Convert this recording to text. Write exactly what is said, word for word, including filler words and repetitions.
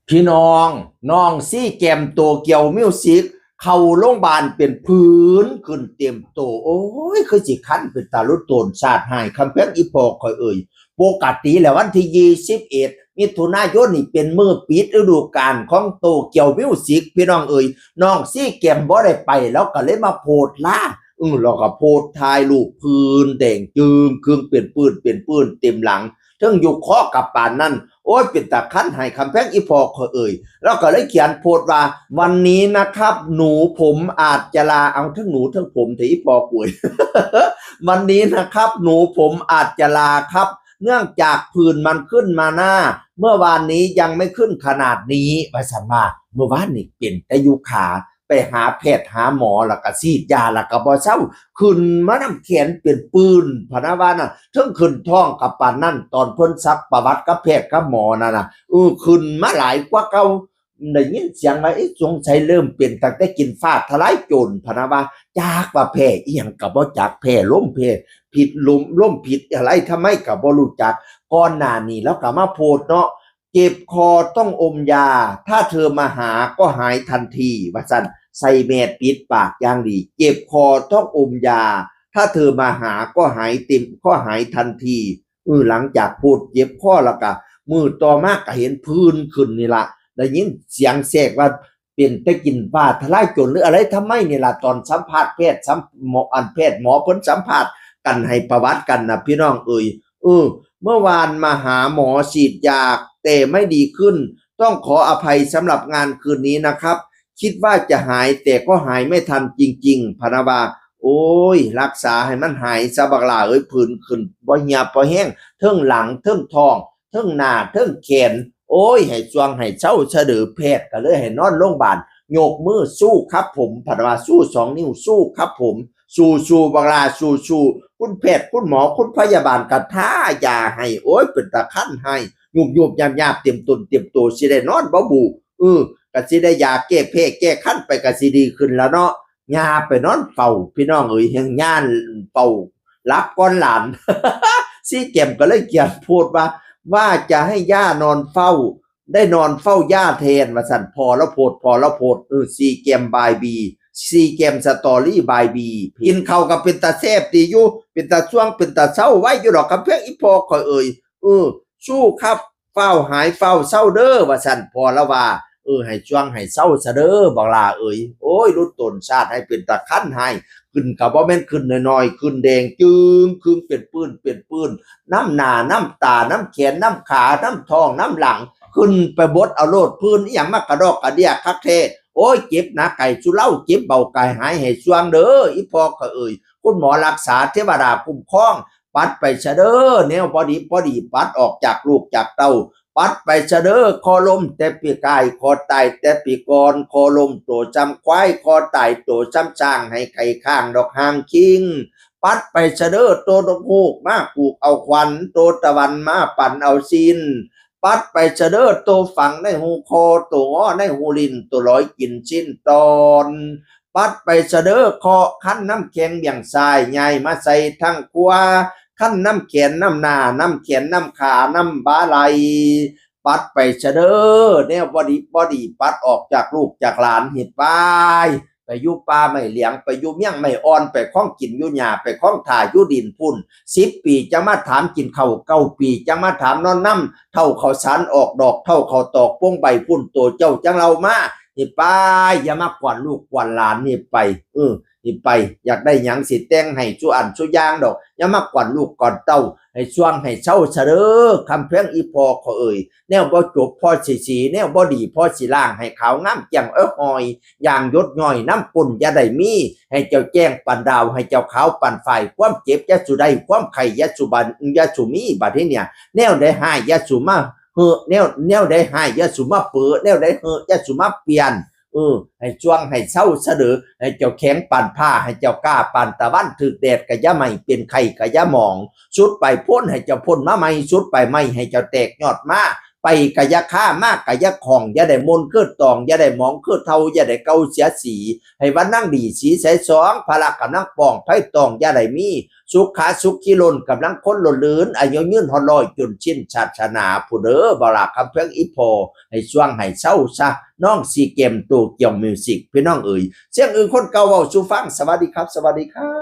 พี่น้อง น้องซีแกมโตเกียวมิวสิก เข้าโรงพยาบาลเป็นผื่นขึ้นเต็มโต โอ้ย คือสิคันเป็นตาลุโตนสาดหาย คำแพงอีพอคอยเอ่ย ปกติแล้ววันที่ยี่สิบเอ็ด มิถุนายนนี่เป็นมื้อปิดฤดูกาลของโตเกียวมิวสิก พี่น้องเอ่ย น้องซีแกมบ่ได้ไป แล้วก็เลยมาโพสต์ลา อือ แล้วก็โพสต์ถ่ายรูปผื่นแดงจึงครึ่งเป็นปื้นเป็นปื้นเต็มหลัง เทิงอยู่คอกับปานนั่น โอ้ย เป็นตาคันให้ คำแพงอีพอคอยเอ่ย แล้วก็เลยเขียนโพสต์ว่า วันนี้นะครับ หนูผมอาจจะลา เอาเทิงหนูเทิงผมเถอะอีพอคอย วันนี้นะครับ หนูผมอาจจะลาครับ เนื่องจากผื่นมันขึ้นมาหน้า เมื่อวานนี้ยังไม่ขึ้นขนาดนี้ ว่าซั่นว่า เมื่อวานนี่เป็นแต่อยู่ขา ไปหาแพทย์หาหมอ แล้วก็ฉีดยา แล้วก็บ่เซา ขึ้นมานำแขนเป็นปื้น พะนะว่าน่ะ เทิงขึ้นท้องกับปานนั่น ตอนเพิ่นซักประวัติกับแพทย์กับหมอนั่นน่ะ เออ ขึ้นมาหลายกว่าเก่า ได้ยินเสียงว่า เอ๊ะ สงสัยเริ่มเป็นตั้งแต่กินฟ้าทะลายโจร พะนะว่า จักว่าแพ้อีหยังก็บ่จัก แพ้ลม แพ้พิษลม ลมพิษอะไรทำไมก็บ่รู้จัก ก่อนหน้านี้ลาวก็มาโพสต์เนาะ เจ็บคอต้องอมยา ถ้าเธอมาหาก็หายทันที ว่าซั่น ใส่แมสปิดปากอย่างดี เจ็บคอต้องอมยา ถ้าเธอมาหาก็หายเต็ม ก็หายทันที เออ หลังจากโพสต์เจ็บคอแล้วก็ มื้อต่อมาก็เห็นผื่นขึ้นนี่ละ ได้ยินเสียงแทรกว่า เป็นแต่กินฟ้าทะลายโจรหรืออะไรทำไมนี่ล่ะ ตอนสัมภาษณ์แพทย์ สัม- หมอ อันแพทย์หมอเพิ่นสัมภาษณ์กันให้ประวัติกันน่ะ พี่น้องเอ่ย เออ เมื่อวานมาหาหมอฉีดยา แต่ไม่ดีขึ้น ต้องขออภัยสำหรับงานคืนนี้นะครับ คิดว่าจะหายแต่ก็หายไม่ทันจริงๆ พะนะว่า โอ้ย รักษาให้มันหายซะบักหล่าเอ้ย ผื่นขึ้นบ่เหี่ยบ่แห้ง เทิงหลัง เทิงท้อง เทิงหน้า เทิงแขน โอ้ย ให้ซ่วงให้เซาซะเด้อ แพทย์ก็เลยให้นอนโรงพยาบาล ยกมือสู้ครับผม พะนะว่า สู้สองนิ้ว สู้ครับผม สู้ๆ บักหล่า สู้ๆ คุณแพทย์ คุณหมอ คุณพยาบาลก็ทายาให้ โอ้ย เป็นตาคันให้ ยุบๆ ยาบๆ เต็มตนเต็มโต สิได้นอนบ่บู เออ ก็สิได้ยาแก้แพ้แก้คันไป ก็สิดีขึ้นแล้วเนาะ ย่าไปนอนเฝ้า พี่น้องเอ๋ย แฮ่งย่านเฝ้า หลับก่อนหลาน ซีแกมก็เลยเขียนโพสต์ว่า ว่าจะให้ย่านอนเฝ้า ได้นอนเฝ้าย่าแทน ว่าซั่น พอแล้วโพสต์ พอแล้วโพสต์ เออ ซีแกมบายบี ซีแกมสตอรี่บายบี กินข้าวก็เป็นตาแซ่บดีอยู่ เป็นตาซ่วง เป็นตาเซาไว้อยู่ดอก คำแพงอีพอคอยเอ่ย เออ สู้ครับ ฟ้าวหายฟ้าวเซาเด้อ ว่าซั่น พอแล้วว่า เออ ให้ซ่วงให้เซาซะเด้อ บักหล่าเอ๋ย โอ้ย ลุโตนสาดให้เป็นตาคันให้ ขึ้นก็บ่แม่นขึ้นน้อยๆ ขึ้นแดงจึงครึ่งเป็นปื้นเป็นปื้น นำหน้านำตา นำแขน นำขา นำท้อง นำหลัง ขึ้นไปบดเอาโลด ผื่นอีหยังมากระดอกกระเดี้ยคักแท้ โอ้ย เจ็บหนักไก่สุเหล้า เจ็บเบาไก่หายให้ซ่วงเด้อ อีพอคอยเอ่ย คุณหมอรักษา เทวดาคุ้มครอง ปัดไปซะเด้อ แนวบ่ดีบ่ดี ปัดออกจากลูกจากเต้า ปัดไปซะเด้อ คอล้มแต่ปีกาย คอตายแต่ปีก่อน คอล้มโตซ้ำควาย คอตายโตซ้ำช้าง ให้ไก่ข้างดอกหางคิง ปัดไปซะเด้อ โตนกฮูกมาผูกเอาขวัญ โตตะวันมาปั่นเอาซีน ปัดไปซะเด้อ โตฝังในหูคอ โตงอในหูลิ้น โตลอยกินสิ้นตอน ปัดไปซะเด้อ เคาะคันน้ำแข็งเบี่ยงซ้าย ย้ายมาใส่ทางขวา คันน้ำแขนน้ำหน้า น้ำแขนน้ำขา น้ำบ่าไหล่ ปัดไปซะเด้อ แนวบ่ดีบ่ดี ปัดออกจากลูกจากหลานให้ไป ไปอยู่ป่าไม้เหลียง ไปอยู่เมียงไม้อ่อน ไปคล้องกินอยู่หญ้า ไปคล้องถ่าอยู่ดินพุ้น สิบปีจั่งมาถามกินข้าว เก้าปีจั่งมาถามนอนนำ เฒ่าข้าวสารออกดอก เฒ่าข้าวตอกโป่งใบพุ้น โตเจ้าจั่งเล่ามา นี่ไป อย่ามากวนลูกกวนหลานนี่ไป เออ นี่ไป อยากได้หยังสิแต่งให้ซุอันซุอย่างดอก อย่ามากวนลูกกวนเต้า ให้ซ่วงให้เซาซะเด้อ คำแพงอีพอคอยเอ่ย แนวบ่จบพอสิสี แนวบ่ดีพอสิล้าง ให้ขาวงามแจ่มเอ้อหอย อย่างหยดย้อยน้ำก้นอย่าได้มี ให้เจ้าแจ้งปานดาว ให้เจ้าขาวปานฝ้าย ความเจ็บอย่าสู่ได้ ความไข้อย่าสู่บัน อย่าสู่มี บัดนี้เนี่ย แนวใดฮ้ายอย่าสู่มาเฮอ แนว แนวใดฮ้ายอย่าสู่มาเปอ แนวใดเฮออย่าสู่มาเปลี่ยน เออ ให้ซ่วงให้เซาซะเด้อ ให้เจ้าแข็งปานผ้า ให้เจ้ากล้าปานตะวัน ถืกแดดก็อย่าไหม้ เป็นไข้ก็อย่าหมอง สุดไปพ้นให้เจ้าพ้นมาใหม่ สุดไปใหม่ให้เจ้าแตกยอดมา ไปกะอย่าคา มากะอย่าข้อง อย่าได้หม่นคือตอง อย่าได้หมองคือเฒ่า อย่าได้เก่าเสียสี ให้วันนั่งดีสีใสสอง พละกำลังป้อง ภัยตองอย่าได้มี สุขาสุขีล้นกำลังคนล้นลื่น อายุยืนฮอดร้อย จนสิ้นศาสนา ผู้เด้อ บ่าวหลาคำเพิ่งอีพ่อ ให้ช่วงให้เศร้าซะ น้องซีเกมโตเกียวมิวสิก พี่น้องเอ๋ย เสียงอื่นคนเก่าเว้าสู่ฟัง สวัสดีครับ สวัสดีครับ